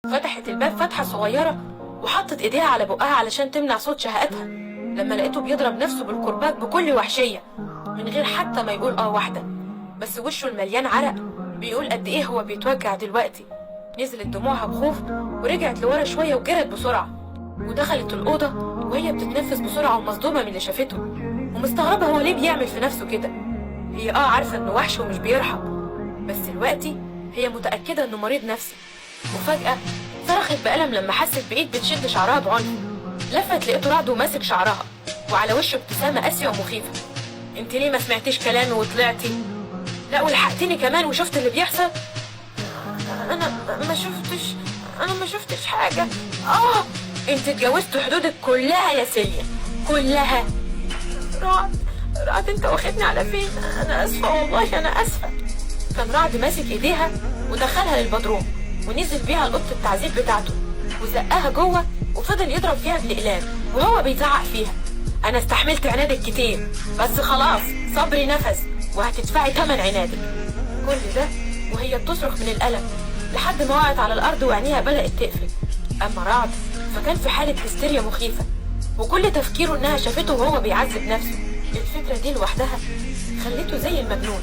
فتحت الباب فتحة صغيرة وحطت ايديها على بقها علشان تمنع صوت شهقاتها لما لقيته بيضرب نفسه بالكرباج بكل وحشية من غير حتى ما يقول اه واحدة، بس وشه المليان عرق بيقول قد ايه هو بيتوجع دلوقتي. نزلت دموعها بخوف ورجعت لورا شوية وجرت بسرعة ودخلت الأوضة وهي بتتنفس بسرعة ومصدومة من اللي شافته ومستغربة هو ليه بيعمل في نفسه كده. هي عارفة انه وحش ومش بيرحم، بس دلوقتي هي متأكدة انه مريض نفسي. وفجأة صرخت بألم لما حست بإيد بتشد شعرها بعنف. لفت لقيته رعد وماسك شعرها وعلى وشه ابتسامة قاسية ومخيفة. انت ليه ما سمعتيش كلامي وطلعتي؟ لا ولحقتني كمان وشفت اللي بيحصل. انا ما شفتش، انا ما شفتش حاجة. انت اتجاوزت حدودك كلها يا سيليا، كلها. رعد، رعد انت واخدني على فين؟ انا اسفة والله انا اسفة. كان رعد ماسك ايديها ودخلها للبدروم ونزل بيها لأوضة التعذيب بتاعته وزقها جوه وفضل يضرب فيها بالاقلام وهو بيزعق فيها. انا استحملت عنادك كتير بس خلاص صبري نفس وهتدفعي ثمن عنادك. كل ده وهي بتصرخ من الألم لحد ما وقعت على الأرض وعينيها بدأت تقفل. أما رعد فكان في حالة هستيريا مخيفة وكل تفكيره إنها شافته وهو بيعذب نفسه. الفكرة دي لوحدها خلته زي المجنون.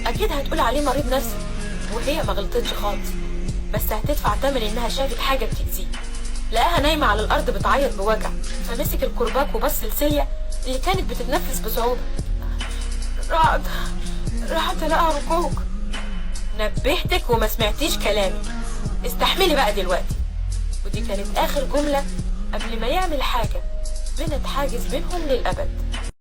أكيد هتقول عليه مريض نفسي وهي ما غلطتش خالص، بس هتدفع ثمن إنها شافت حاجة بتأذيه. لقاها نايمة على الأرض بتعيط بوجع، فمسك الكرباج وبص لسيليا اللي كانت بتتنفس بصعوبة. رعد، رعد لا أرجوك، نبهتك وما سمعتيش كلامي، استحملي بقى دلوقتي. ودي كانت آخر جملة قبل ما يعمل حاجة بنت حاجز بينهم للأبد.